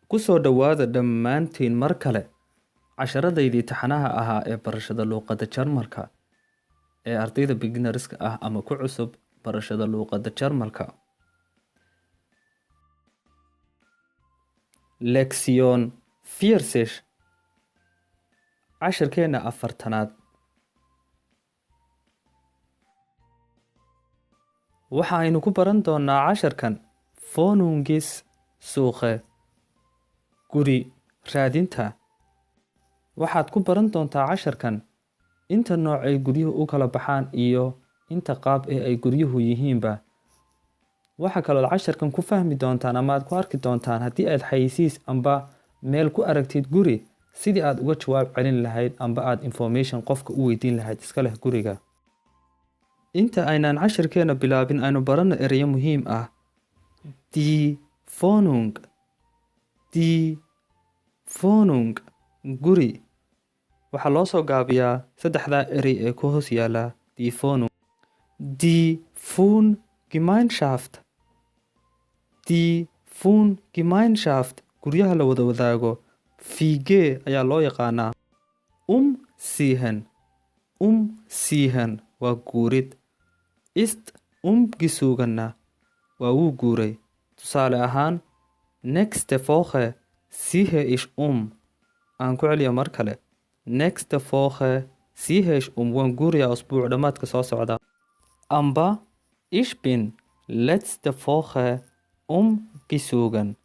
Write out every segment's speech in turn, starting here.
Ku soo dhowaada dhammaantiin mar kale casharadaydii taxanaha ahaa ee barashada luqadda Jarmalka ee ardayda beginnerska ah ama ku cusub barashada luqadda Jarmalka. Lektion 40, cashirkeena 40aad. Waxa aynu ku baran doonaa casharkan Wohnungssuche, guri raadinta. Waxaad ku baran doontaa casharkan inta nooc ay guryuhu u kala baxaan iyo inta qaab ee ay guryuhu yihiinba. Waxa kalood casharkan ku fahmi doontaan ama aad ku arki doontaan haddii aad xayeysiis amba meel ku aragtid guri, sidii aad uga jawaab celin lahayd amba aad information qofka u weydiin lahayd iska leh guriga. Inta aynaan casharkeena bilaabin, aynu baranno ereyo muhiim ah. Die Wohnung, die Wohnung, guri. Waxaa loo soo gaabiyaa saddexdaa erey ee ku hoos yaala die Wohnung. Die Wohngemeinschaft, die Wohngemeinschaft, guryaha la wada wadaago, WG ayaa loo yaqaanaa. Umziehen, umziehen waa guurid. Ist umgezogen-na waa wuu guuray. Tusaale ahaan, nächste Woche ziehe ich um. Aan ku celiyo mar kale. Nächste Woche ziehe ich um. Waan guurayaa usbuuc dhammaadka soo socda. Amba ich bin letzte Woche umgezogen.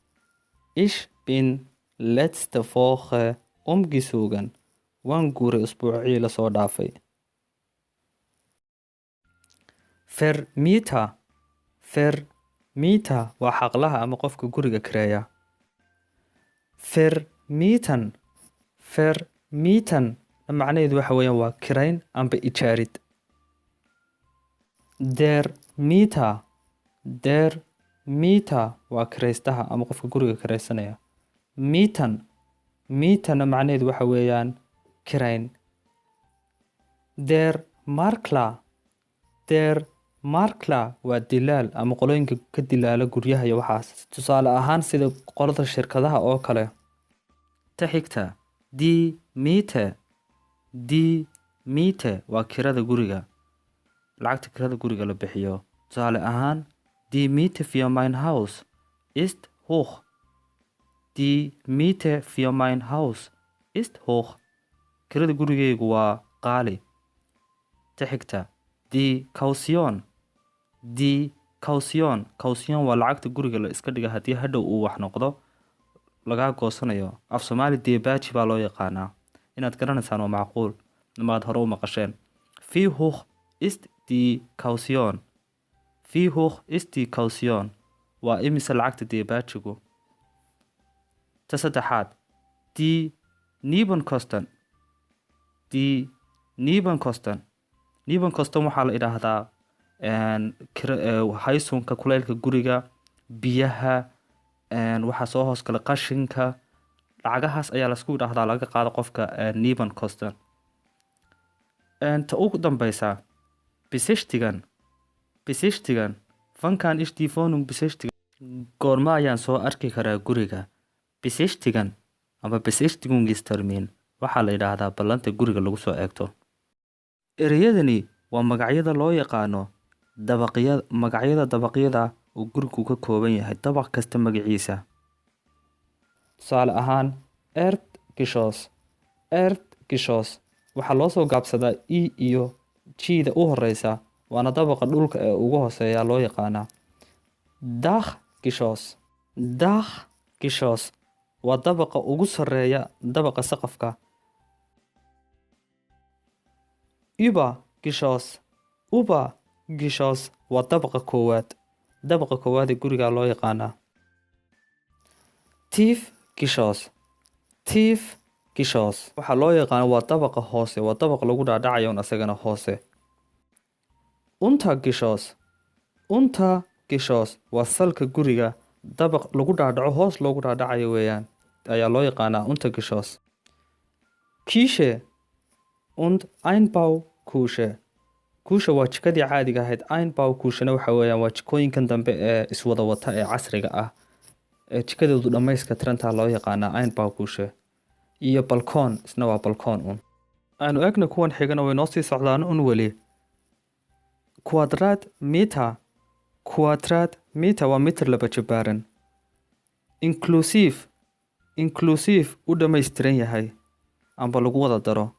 Ich bin letzte Woche umgezogen. Waan guuray usbuucii la soo dhaafay. Vermieter, Vermieter waa xaqlaha ama qofka guriga kireeya. Vermieten, vermieten macnaheedu waxa weeyaan waa kirayn amba ijaarid. Der Mieter, der Mieter waa kiraystaha ama qofka guriga kiraysanaya. Mieten, mieten macnaheedu waxa weeyaan kirayn. Der Makler, der Makler waa dilaal ama qolooyinka ka dilaala guryaha iyo waxaas. Tusaale ahaan, sida qolada shirkadaha oo kale. Ta xigta, die Miete, die Miete waa kirada guriga. Lacagta kirada guriga la bixiyo. Tusaale ahaan, die Miete für mein Haus ist hoch. Die Miete für mein Haus ist hoch. Kirada gurigaygu waa qaali. Ta xigta, die Kaution, die Kaution, Kaution waa lacagta guriga la iska dhiga haddii hadhow uu wax noqdo lagaa goosanayo. Af Soomaali deebaaji baa loo yaqaanaa. Inaad garanaysaan waa macquul ama aad hore u maqasheen. Wie hoch ist die Kaution? Wie hoch ist die Kaution? Waa imise lacagta deebaajigu? Ta saddexaad, die Nebenkosten, die Nebenkosten. Nebenkosten waxaa la idhaahdaa haysunka kuleylka guriga, biyaha, waxaa soo hoos gala qashinka. Lacagahaas ayaa laisku idhaahdaa laga qaado qofka Nebenkosten. Ta ugu dambeysa, besichtigen, besichtigen. Wann kann ich die Wohnung besichtigen? Goorma ayaan soo arki karaa guriga? Besichtigen ama Besichtigungstermin waxaa la yidhaahdaa ballanta guriga lagu soo eegto. Ereyadani waa magacyada loo yaqaano dabaqya, magacyada dabaqyada uu gurigu ka kooban yahay, dabaq kasta magaciisa. Tusaale ahaan, Erdgeschoss, Erdgeschoss waxaa loo soo gaabsadaa E iyo G-da u horeysa, waana dabaqa dhulka ee ugu hooseeya loo yaqaanaa. Dachgeschoss, Dachgeschoss waa dabaqa ugu sarreeya, dabaqa saqafka. Übergeschoss, Übergeschoss waa dabaqa koowaad, dabaqa koowaad ee guriga loo yaqaanaa. Tiefgeschoss, Tiefgeschoss waxaa loo yaqaana waa dabaqa hoose, waa dabaq lagu dhaadhacayo un asagana hoose. Untergeschoss, Untergeschoss waa salka guriga, dabaq lagu dhaadhaco, hoos loogu dhaadhacayo weeyaan, ayaa loo yaqaanaa Untergeschoss. Küche und Einbauküche. Küche waa jikadii caadiga ahayd, Einbauküche-na waxa weeyaan waa jikooyinkan dambe ee iswada wata ee casriga ah. Ee jikadeedu dhammayska tirantaa loo yaqaanaa Einbauküche. Iyo Balkon isna waa balkoon un. Aanu eegna kuwan xigana, way noo sii socdaan un weli. Quadratmeter, Quadratmeter waa mitir laba jibaaran. Inklusive, inklusive u dhammaystiran yahay amba lagu wada daro.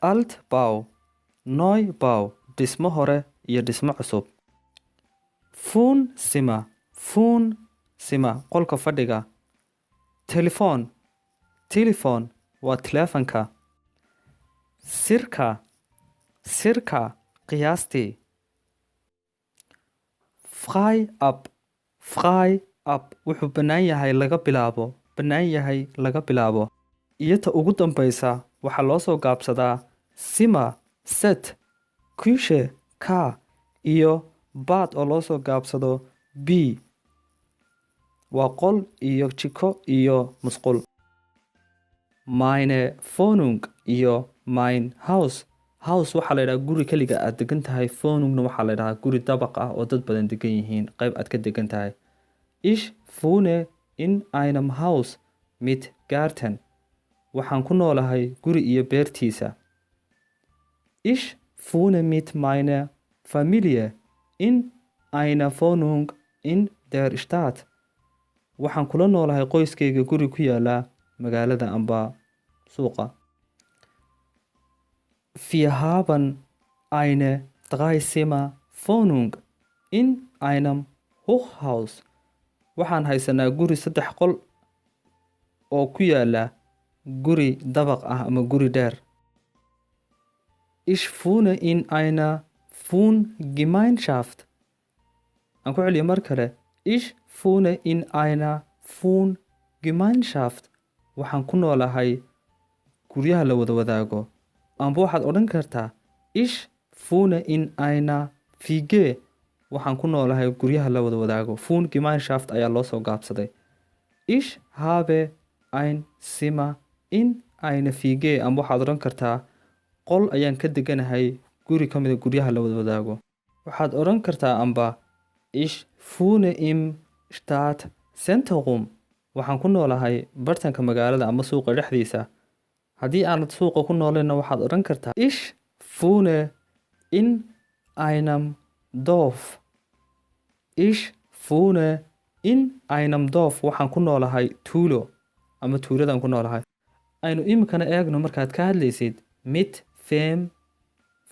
Altbau, Neubau, dhismo hore iyo dhismo cusub. Wohnzimmer, Wohnzimmer, qolka fadhiga. Telefon, Telefon waa taleefanka. Circa, circa qiyaastii. Frei ab, frei ab wuxuu bannaan yahay laga bilaabo, bannaan yahay laga bilaabo. Iyo ta ugu dambaysa waxaa loo soo gaabsadaa Zimmer, Z, Küche, K iyo Bad oo loo soo gaabsado B. Waa qol iyo jiko iyo musqul. Meine Wohnung iyo mein Haus. Haus waxaa la yidhaha guri keliga aad degan tahay. Wohnungna waxaa la yidhahaa guri dabaq ah oo dad badan degan yihiin, qayb aad ka degan tahay. Ich wohne in einem Haus mit Garten. Waxaan ku noolahay guri iyo beertiisa. Ich wohne mit meiner Familie in einer Wohnung in der Stadt. Waxaan kula noolahay qoyskayga guri ku yaala magaalada amba suuqa. Wir haben eine Dreizimmer-Wohnung in einem Hochhaus. Waxaan haysanaa guri saddex qol oo ku yaala guri dabaq ah ama guri dheer. Ich wohne in einer Wohngemeinschaft. Aan ku celiyo mar kale. Ich wohne in einer Wohngemeinschaft. Waxaan ku noolahay guryaha la wada wadaago. Amba waxaad odhan kartaa: Ich wohne in einer WG. Waxaan ku noolahay guryaha la wada wadaago. Wohngemeinschaft ayaa loo soo gaabsaday. Ich habe ein Zimmer in einer WG. Amba waxaad odhan kartaa: qol ayaan ka deganahay guri ka mid a guryaha la wada wadaago. Waxaad odhan kartaa amba: Ich wohne im Stadtzentrum. Waxaan ku noolahay bartanka magaalada ama suuqa dhexdiisa. Haddii aanad suuqa ku noolayna, waxaad odhan kartaa: Ich wohne in einem Dorf. Ich wohne in einem Dorf. Waxaan ku noolahay tuulo ama tuuladaan ku noolahay. Aynu iminkana eegno markaad ka hadlaysid: Mit wem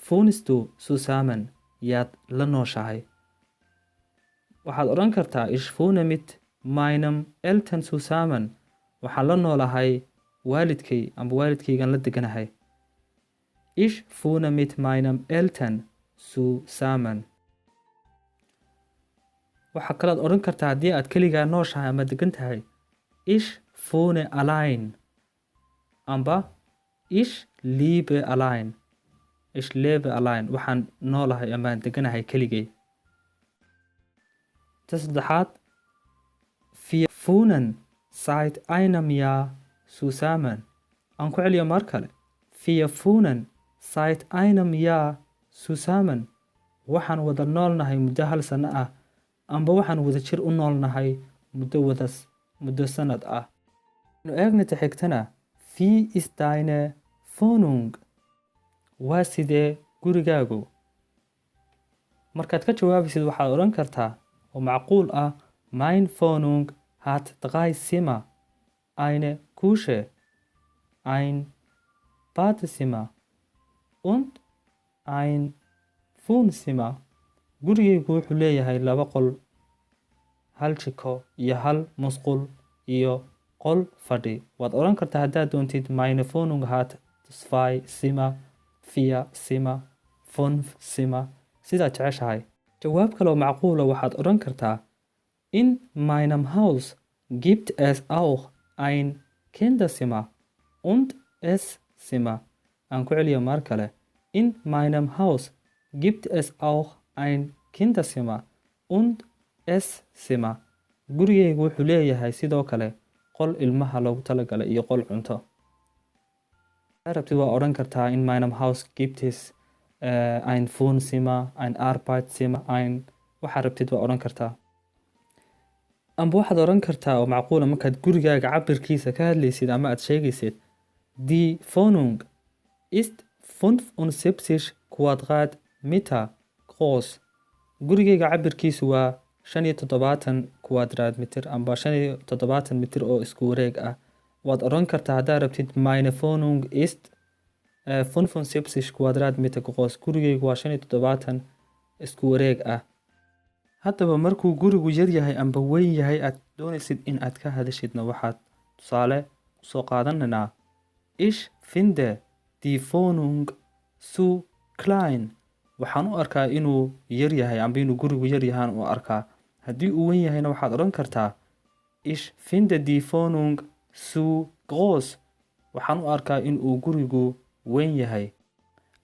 wohnst du zusammen? Yaad la nooshahay? Waxaad odhan kartaa: Ich wohne mit meinem Eltern zusammen. Waxaan la noolahay waalidkay amba waalidkaygaan la deganahay. Ich wohne mit meinem Eltern zusammen. Waxaa kalood odhan kartaa haddii aad keligaa nooshahay ama degan tahay: Ich wohne allein amba Ich lebe allein. Ich lebe allein. Waxaan noolahay amaan deganahay keligay. Ta saddexaad: Wir wohnen seit einem Jahr zusammen. Aan ku celiyo mar kale. Wir wohnen seit einem Jahr zusammen. Waxaan wada noolnahay muddo hal sano ah amba waxaan wada jir u noolnahay muddo sanad ah. Nu eegna ta xigtana: Wie ist deine Wohnung? Waa sidee gurigaagu? Markaad ka jawaabaysid, waxaad odhan kartaa oo macquul ah: Mein Wohnung hat drei Zimmer, eine Küche, ein Badezimmer und ein Wohnzimmer. Gurigaygu wuxuu leeyahay laba qol, hal jiko iyo hal musqul iyo qol fadhi. Waad odhan kartaa haddaad doontid: Meine Wohnung hat zwei Zimmer, vier Zimmer, fünf Zimmer, sidaad jeceshahay. Jawaab kale oo macquula waxaad odhan kartaa: In meinem Haus gibt es auch ein Kinderzimmer und Esszimmer. Aan ku celiyo mar kale. In meinem Haus gibt es auch ein Kinderzimmer und Esszimmer. Gurigaygu wuxuu leeyahay sidoo kale qol ilmaha loogu talagalay iyo qol cunto. Rabtid waa odhan kartaa: In meinem Haus gibt es ein Wohnzimmer, ein Arbeitszimmer, ein waxaa rabtid waa odhan kartaa. Amba waxaad odhan kartaa oo macquula markaad gurigaaga cabirkiisa ka hadlaysid ama aad sheegaysid: "Die Wohnung ist 75 Quadratmeter groß." Gurigayga cabirkiisu waa 75 Quadratmeter amba 75 mitir oo isku wareeg ah. Waad odhan kartaa haddaad rabtid: "Meine Wohnung ist 75 Quadratmeter groß." Gurigaygu waa 75 isku wareeg ah. Haddaba markuu gurigu yar yahay amba weyn yahay aad doonaysid in aad ka hadashidna, waxaad tusaale usoo qaadanaynaa: "Ich finde die Wohnung zu klein." Waxaan u arkaa inuu yar yahay amba inuu gurigu yar yahaan u arkaa. Haddii uu weyn yahayna, waxaad odhan kartaa: "Ich finde die Wohnung zu groß." Waxaan u arkaa in uu gurigu weyn yahay.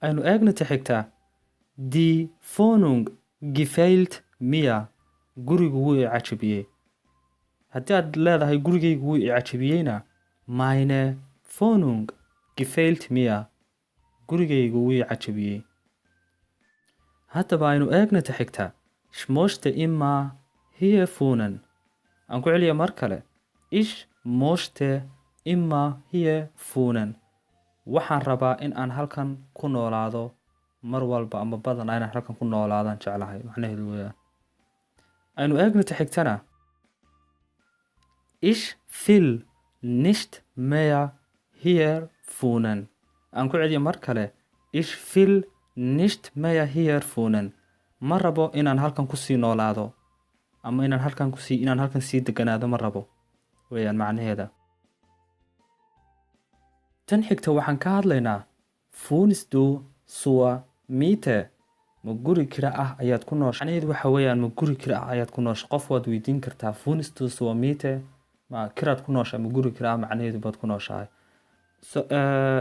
Aynu eegna ta xigta: "Die Wohnung gefällt mir." Gurigu wuu i cajabiyey. Haddii aad leedahay gurigaygu wuu i cajabiyeyna: "Meine Wohnung gefällt mir." Gurigaygu wuu i cajabiyey. Haddaba aynu eegna ta xigta: "Ich möchte immer hier wohnen." Aan ku celiya mar kale: "Ich möchte immer hier wohnen." Waxaan rabaa in aan halkan ku noolaado mar walba ama badan inaan halkan ku noolaadaan jeclahay macnaheedu weeyaan. Aynu eegna ta xigtana: "Ich will nicht mehr hier wohnen." Aan ku celiya mar kale: "Ich will nicht mehr hier wohnen." Ma rabo inaan halkan kusii noolaado ama inaan halkan sii deganaado ma rabo weeyaan macnaheeda. Tan xigta waxaan ka hadlaynaa: "Wohnst du zur Miete?" Ma guri kira ah ayaad ku noosha? Macnaheedu waxa weeyaan, ma guri kira ah ayaad ku noosha? Qof waad weydiin kartaa: "Wohnst du zur Miete?" Ma kiraad ku noosha ma guri kira ah macnaheedu baad ku nooshahay? So,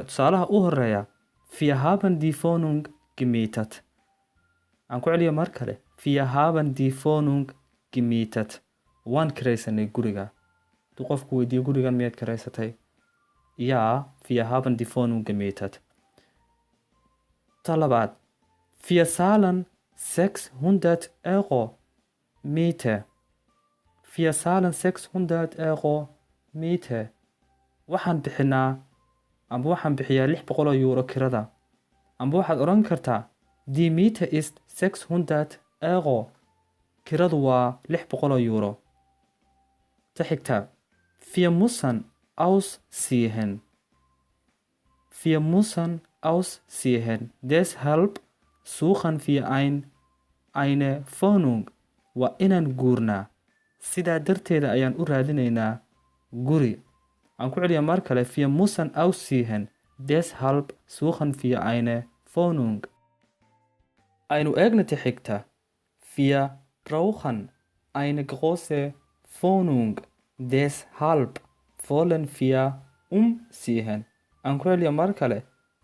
tusaalaha u horeeya: "Wir haben die Wohnung gemietet." Aan ku celiyo mar kale: "Wir haben die Wohnung gemietet." Waan kiraysanay guriga. Hadduu qofku weydiiyo gurigan miyaad kiraysatay? "Ja, wir haben die Wohnung gemietet." Ta labaad: "Wir zahlen 600 Euro Miete." "Wir zahlen 600 Euro Miete." Waxaan bixinaa amba waxaan bixiyaa 600 oo euro kirada. Amba waxaad odhan kartaa: "Die Miete ist 600 Euro." Kiradu waa 600 oo euro. Ta xigta: "Wir müssen ausziehen." "Wir müssen ausziehen. Deshalb suchen wir eine Wohnung." Waa inaan guurnaa. Sidaa darteeda ayaan u raadinaynaa guri. Aan ku celiya mar kale: "Wir müssen ausziehen. Deshalb suchen wir eine Wohnung." Aynu eegna ta xigta: "Wir brauchen eine große Wohnung. Deshalb wollen wir umziehen." Aan ku celiya mar kale: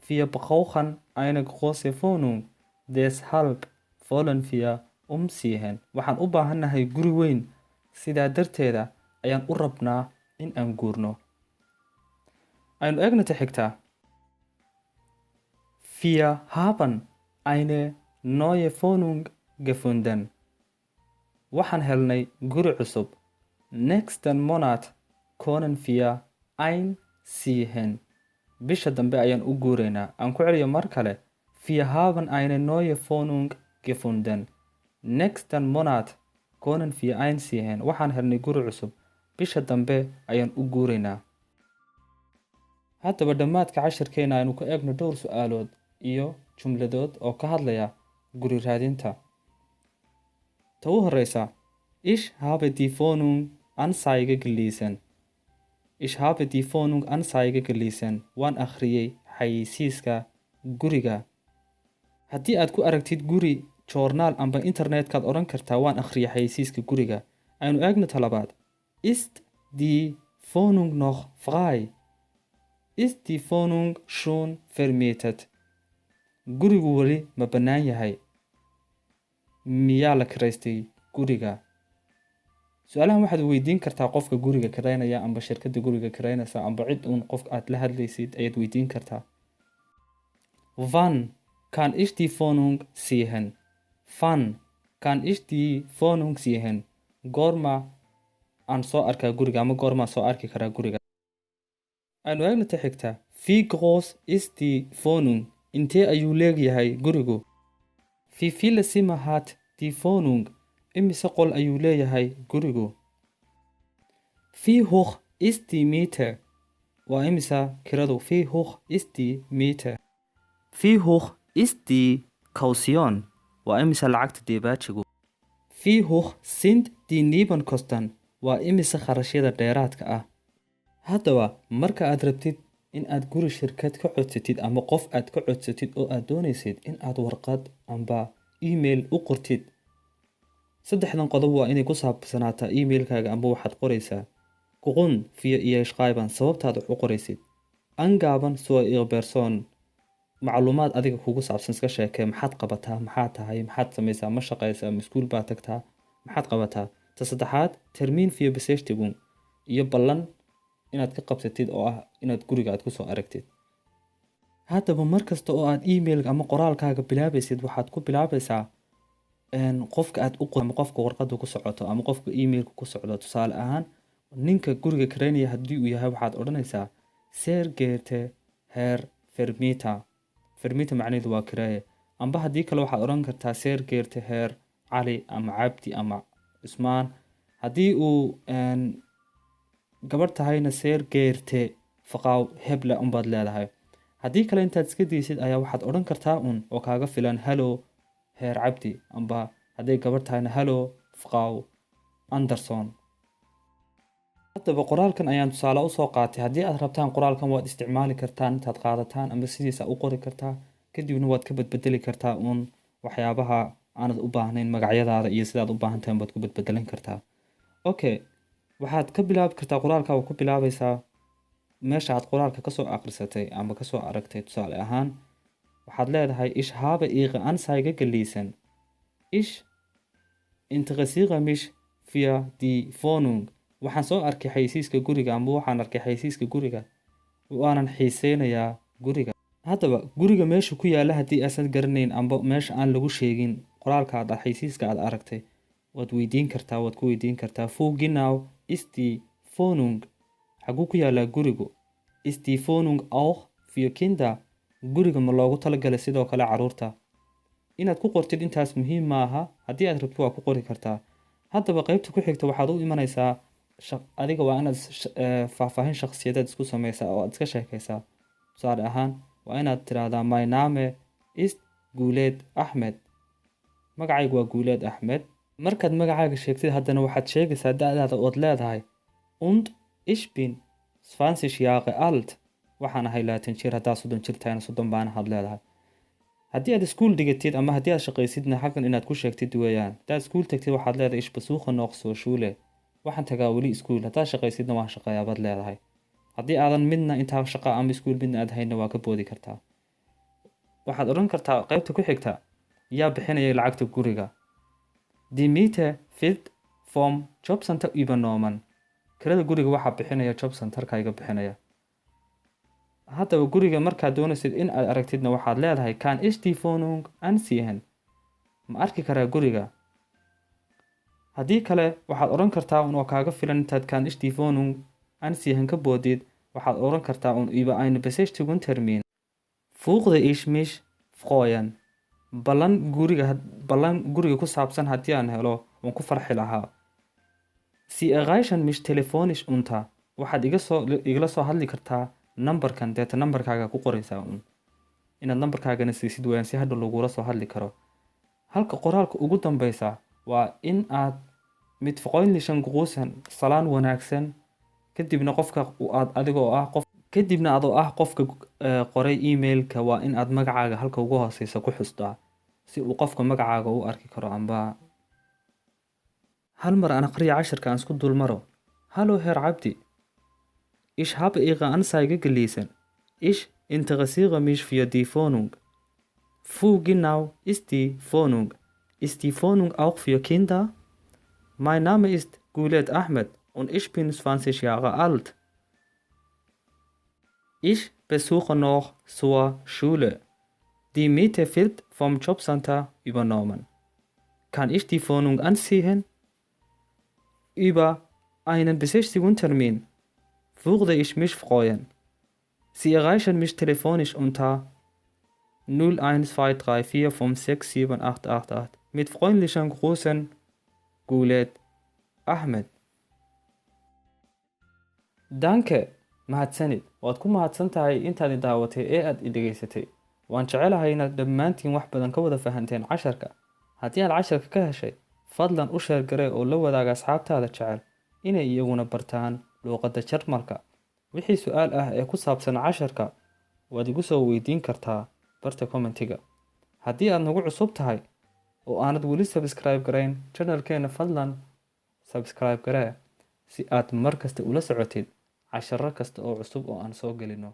"Wir brauchen eine große Wohnung. Deshalb wollen wir umziehen." Waxaan u baahannahay guri weyn. Sidaa darteeda ayaan u rabnaa in aan guurno. Aynu eegna ta xigta: "Wir haben eine neue Wohnung gefunden." Waxaan helnay guri cusub. "Nächsten Monat können wir einziehen." Bisha dambe ayaan u guuraynaa. Aan ku celiyo mar kale: "Wir haben eine neue Wohnung gefunden. Nächsten Monat können wir einziehen." Waxaan helnay guri cusub. Bisha dambe ayaan u guuraynaa. Haddaba dhammaadka cashirkeena aynu ku eegno dhowr su-aalood iyo jumladood oo ka hadlaya guri raadinta. Ta u horeysa: "Ich habe die Wohnung Anzeige gelesen." "Ich habe die Wohnung Anzeige gelesen." Waan akhriyey xayeysiiska guriga. Haddii aad ku aragtid guri joornaal amba internetkaad, odhan kartaa: "Waan akhriyey xayeysiiska guriga." Aynu eegno ta labaad: "Ist die Wohnung noch frei? Ist die Wohnung schon vermietet?" Gurigu weli ma bannaan yahay? Miyaa la kiraystay guriga? Su-aalahan waxaad weydiin kartaa qofka guriga kiraynaya amba shirkadda guriga kiraynaysa amba cid uun qof aad la hadlaysid ayaad weydiin kartaa. "Wann kann ich die Wohnung sehen?" "Wann kann ich die Wohnung sehen?" Goorma aan soo arkaa guriga ama goormaan soo arki karaa guriga? Aynu eegna ta xigta. Wie groß ist die Wohnung? Intee ayuu leegyahay gurigu? Wie viele Zimmer hat die Wohnung? Imise qol ayuu leeyahay gurigu? Wie hoch ist die Miete? Waa imisa kiradu? Wie hoch ist die Miete? Wie hoch ist die Kaution? Waa imisa lacagta deebaajigu? Wie hoch sind die Nebenkosten? Waa imisa kharashyada dheeraadka ah? Haddaba, marka aad rabtid in aad guri shirkad ka codsatid ama qof aad ka codsatid oo aad doonaysid in aad warqad amba email u qortid, saddexdan qodob waa inay ku saabsanaataa emailkaaga amba waxaad qoraysaa. Grund für Ihr Schreiben, sababtaad wax u qoraysid. Angaben zu Ihrer Person, macluumaad adiga kugu saabsan iska sheekee. Maxaad qabataa? Maxaad tahay? Maxaad samaysaa? Ma shaqaysaa? Ma iskuul baad tagtaa? Maxaad qabataa? Ta saddexaad, Termin für Besichtigung, iyo ballan inaad ka qabsatid oo ah inaad guriga aad kusoo aragtid. Haddaba, mar kasta oo aad email ama qoraalkaaga bilaabaysid, waxaad ku bilaabaysaa qofka aad u ama qofka warqadu ku socoto ama qofka emailka ku socdo. Tusaale ahaan, ninka guriga kareynaya haddii uu yahay, waxaad odhanaysaa "Sehr geehrter Herr Vermieter". Vermieter macnaheedu waa kireeye. Amba haddii kale waxaad odhan kartaa "Sehr geehrter Herr Cali" ama Cabdi ama Cusmaan. Haddii uu gabadh tahayna, "Sehr geehrte Frau Heble" unbaad leedahay. Haddii kale intaad iska daysid ayaa waxaad odhan kartaa un oo kaaga filan "Hallo Herr Cabdi", amba hadday gabadh tahayna "Hallo Frau Anderson". Haddaba, qoraalkan ayaan tusaale usoo qaatay. Haddii aad rabtaan, qoraalkan waad isticmaali kartaan intaad qaadataan ama sidiisa u qori kartaa, kadibna waad ka badbedeli kartaa uun waxyaabaha aanad u baahnayn, magacyadaada iyo sidaad u baahan tahay baad ku badbedelan kartaa. Okay, waxaad ka bilaabi kartaa qoraalka, waa ku bilaabaysaa meesha aad qoraalka kasoo akhrisatay ama kasoo aragtay. Tusaale ahaan, waxaad leedahay "Ich habe Ihre Anzeige gelesen. Ich interessiere mich für die Wohnung." Waxaan soo arkay xayeysiiska guriga ama waxaan arkay xayeysiiska guriga, waanan xiiseynayaa guriga. Haddaba, guriga meesha ku yaala haddii aasan garanayn amba meesha aan lagu sheegin qoraalka aad xayeysiiska aad aragtay, waad weydiin kartaa, waad ku weydiin kartaa "Wo genau ist die Wohnung?" Xaguu ku yaalaa gurigu? "Ist die Wohnung auch für Kinder?" Guriga ma loogu talagalay sidoo kale carruurta? Inaad ku qortid intaas muhiim maaha, haddii aad rabto waa ku qori kartaa. Haddaba, qeybta ku xigta waxaad u imanaysaa adiga waa inaad faahfaahin shakhsiyadeed isku sameysaa oo aad iska sheekaysaa. Tusaale ahaan, waa inaad tiraahdaa "Mein Name ist Guuleed Axmed", magacaygu waa Guuleed Axmed. Markaad magacaaga sheegtid, haddana waxaad sheegaysaa da'daada ood leedahay "und ich bin 20 Jahre alt", waxaan ahay 20 jir. Haddaad 30 jir tahayna, 30 baan ahaad leedahay. Haddii aad iskuul dhigatid ama haddii aad shaqaysidna, xaggan inaad ku sheegtid weeyaan. Haddaad iskuul tagtid, waxaad leedahay "Ich besuche noch zur Schule", waxaan tagaa weli iskuul. Haddaad shaqaysidna, waan shaqeeyaa baad leedahay. Haddii aadan midna intaa shaqa ama iskuul midna aad hayna, waa ka boodi kartaa. Waxaad odhan kartaa qaybta ku xigta, yaa bixinaya lacagta guriga? "Die Miete wird vom Jobcenter übernommen." Kirada guriga waxaa bixinaya Jobcenterka iga bixinaya. Haddaba, guriga markaad doonaysid in aad aragtidna, waxaad leedahay "Kann ich die Wohnung ansehen?" Ma arki karaa guriga? Haddii kale waxaad odhan kartaa un oo kaaga filan intaad "Kann ich die Wohnung ansehen" ka boodid, waxaad odhan kartaa un "Über einen Besichtigungstermin würde ich mich freuen." Ballan guriga ku saabsan haddii aan helo, waan ku farxi lahaa. "Sie erreichen mich telefonisch unter", waxaad iga soo igala soo hadli kartaa nambarkan. Deeta nambarkaaga ku qoraysaa un. Inaad nambarkaagana siisid weeyaan si hadhow lagula soo hadli karo. Halka qoraalka ugu dambeysa waa in aad "mit freundlichen Grüßen", salaan wanaagsan, kadibna qofka aad adigoo ah qof, kadibna adoo ah qofka qoray emailka, waa in aad magacaaga halka ugu hooseysa ku xustaa si uu qofka magacaaga u arki karo. Amba hal mar aan aqriya cashirka, aan isku dulmaro. Hallo Herr Cabdi. Ich habe Ihre Anzeige gelesen. Ich interessiere mich für die Wohnung. Wo genau ist die Wohnung? Ist die Wohnung auch für Kinder? Mein Name ist Gulet Ahmed und ich bin 20 Jahre alt. Ich besuche noch zur Schule. Die Miete wird vom Jobcenter übernommen. Kann ich die Wohnung ansehen? Über Einen Besichtigungstermin würde ich mich freuen. Sie erreichen mich telefonisch unter 01234567888. Mit freundlichen Grüßen, Guuled Ahmed. Danke, mahadsanid. Waad ku mahadsan tahay intaad i daawatay ee aad i dhegaysatay. Waan jecelahay inaad dhammaantiin wax badan ka wada fahanteen casharka. Haddii aad casharka ka heshay, fadlan u share garee oo la wadaaga asxaabtaada jecel inay iyaguna bartaan luuqadda Jarmalka. Wixii su'aal ah ee ku saabsan casharka waad igu soo weydiin kartaa barta commentiga. Haddii aad nagu cusub tahay oo aanad weli subscribe garayn channelkeena, fadlan subscribe garee si aad mar kasta ula socotid casharo kasta oo cusub oo aan soo gelino.